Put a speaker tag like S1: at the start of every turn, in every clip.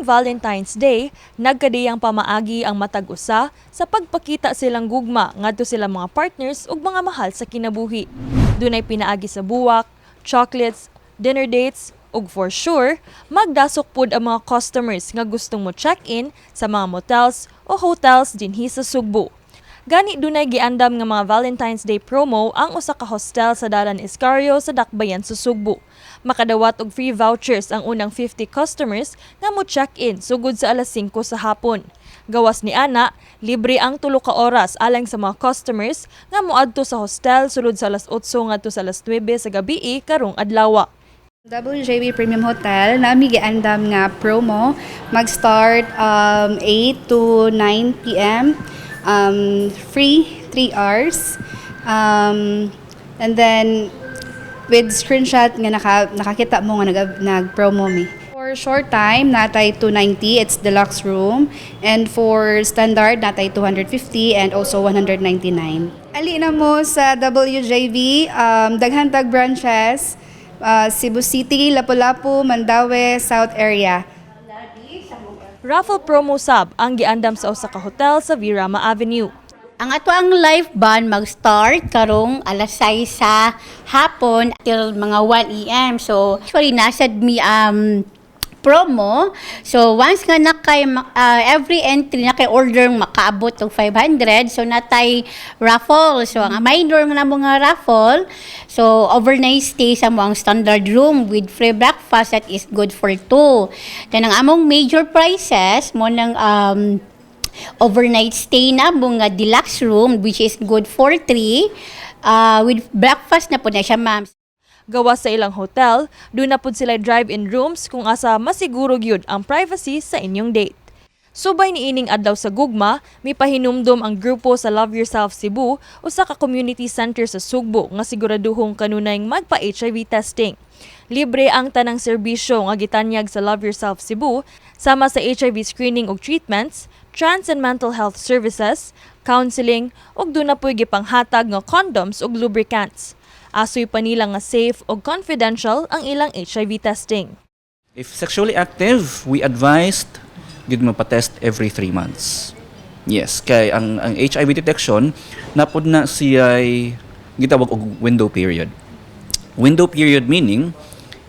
S1: Valentine's Day, nagkadiyang pamaagi ang matag usa sa pagpakita silang gugma ngadto sila mga partners ug mga mahal sa kinabuhi. Dunay pinaagi sa buwak, chocolates, dinner dates, ug for sure, magdasok pud ang mga customers nga gustong mo check-in sa mga motels o hotels dinhi sa Sugbo. Gani dunay giandam nga mga Valentine's Day promo ang usa ka hostel sa Dalan Escario sa Dakbayan sa Sugbo. Makadawat og free vouchers ang unang 50 customers nga mo check-in sugod sa alas 5 sa hapon. Gawas ni ana, libre ang 3 ka oras alang sa mga customers nga moadto sa hostel sulod sa alas 8 ngadto sa alas 9 sa gabii karong adlaw.
S2: WJB Premium Hotel, nami giandam nga promo mag-start 8 to 9 p.m. Free 3 hours. And then with screenshot nga nakakita mo nga nag-promo mi. For short time, natay 290, it's deluxe room. And for standard, natay 250 and also 199. Ali na mo sa WJB, daghan tag branches, Cebu City, Lapu-Lapu, Mandaue, South Area.
S1: Raffle promo sab ang giandam sa usa ka hotel sa Virama Avenue.
S3: Ang ato ang live band mag-start karong alas 6 sa hapon till mga 1 a.m. So actually nasad mi promo. So once nga nakay every entry na kay order makaabot og 500, so natay raffle. So ang minor nga namo nga raffle, so overnight stay sa mo ang standard room with free breakfast that is good for two. Then ang among major prizes mo nang overnight stay na mo nga deluxe room which is good for three with breakfast na po na siya, ma'am.
S1: Gawas sa ilang hotel, duna pud sila drive-in rooms kung asa masiguro gyud ang privacy sa inyong date. Subay niining adlaw sa gugma, mipahinumdom ang grupo sa Love Yourself Cebu, usa ka community center sa Sugbo nga siguraduhong kanunayng magpa-HIV testing. Libre ang tanang serbisyo nga gitanyag sa Love Yourself Cebu sama sa HIV screening ug treatments, trans and mental health services, counseling ug duna po'y gipanghatag nga condoms ug lubricants. Asoy pa nila nga safe ug confidential ang ilang HIV testing.
S4: If sexually active, we advised gid mo pa-test every 3 months. Yes, kay ang HIV detection napod na siya gitawag og window period. Window period meaning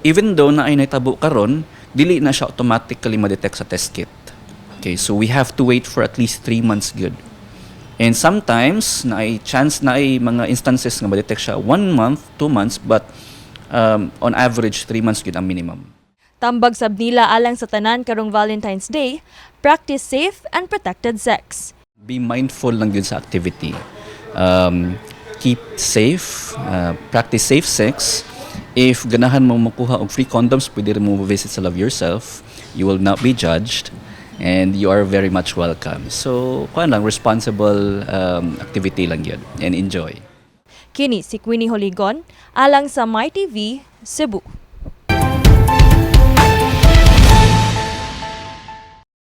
S4: even though na ay nahitabo karon, dili na siya automatically ma-detect sa test kit. Okay, so we have to wait for at least 3 months good. And sometimes na ay chance na ay mga instances nga ma-detect siya 1 month, 2 months, but on average 3 months good ang minimum.
S1: Tambag sab nila alang sa tanan karong Valentine's Day, practice safe and protected sex.
S4: Be mindful lang yun sa activity. Keep safe, practice safe sex. If ganahan mo makuha og free condoms, pwede rin mo visit sa Love Yourself. You will not be judged and you are very much welcome. So, kuan lang, responsible activity lang yun and enjoy.
S1: Kini si Queenie Holigon, alang sa MyTV, Cebu.